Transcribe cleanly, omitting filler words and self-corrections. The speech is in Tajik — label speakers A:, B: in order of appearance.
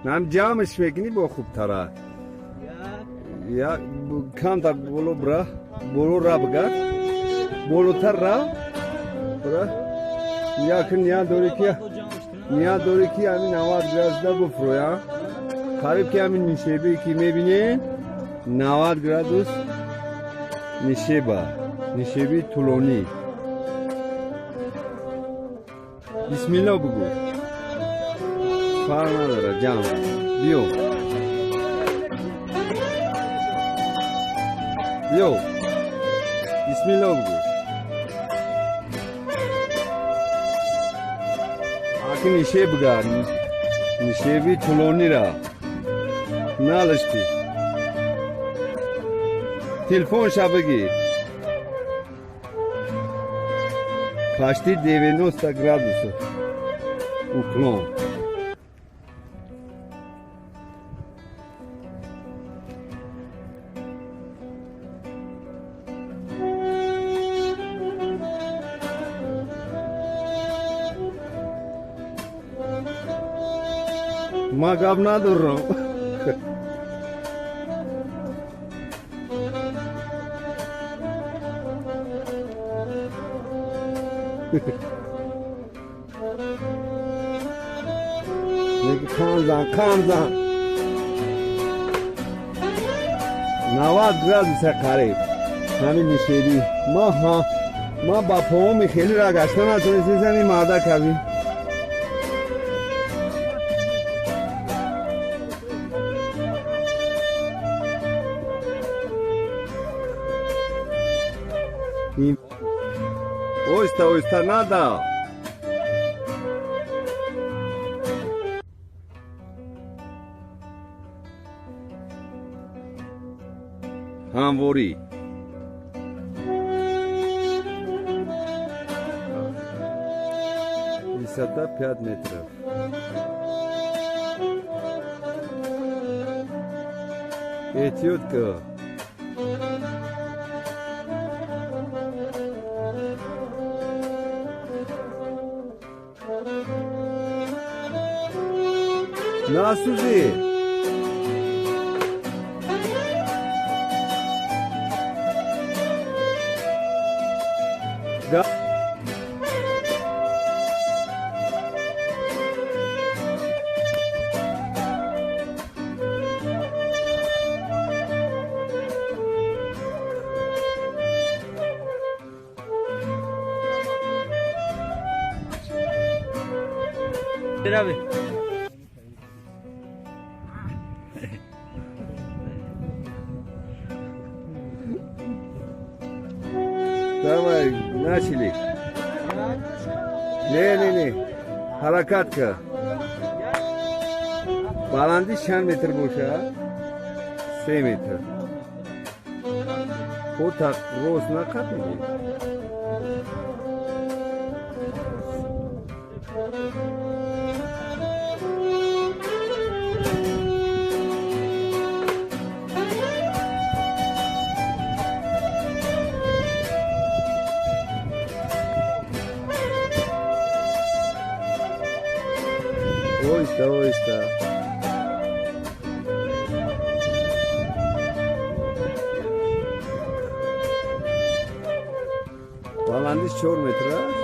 A: Нам ҷамъш мекунӣ, бо хубтара. Як камтар боло бира, боло ра бигард, болотар ра бира. Як ният дорӣ ки, ният дорӣ ки ҳамин 90 градуса буфурӯя. Қариб ки ҳамин нишебе ки мебинед, 90 градус нишеба, нишеби тӯлонӣ. Бисмилло бигӯ, фарқ надорад, ҷамъ биё, биё, бисмилло бигӯ. Аки нишеб бигард, нишеби тӯлонира налишти. Телефонша бигир. Почти 90 градусов уклон. Ма гап надорам. Неки қанзан, қанзан. 90 градуса қариб. Ҳамин нишебӣ. Ма ҳа, ма ба поҳоми хеле ра гашта натонистем, ин марда кардем. Оҳиста, оҳиста, нада. Ҳамворӣ. Высота 5 метров. Эҳтиёт ка. Насӯзӣ.
B: Abi.
A: Давай, начали. Не, не, не. Ҳаракат ка. Баландӣ чанд метр боша? 3 метр. Пота рост нақапиди. Оҳиста, оҳиста. Баландиш 4 метр аст.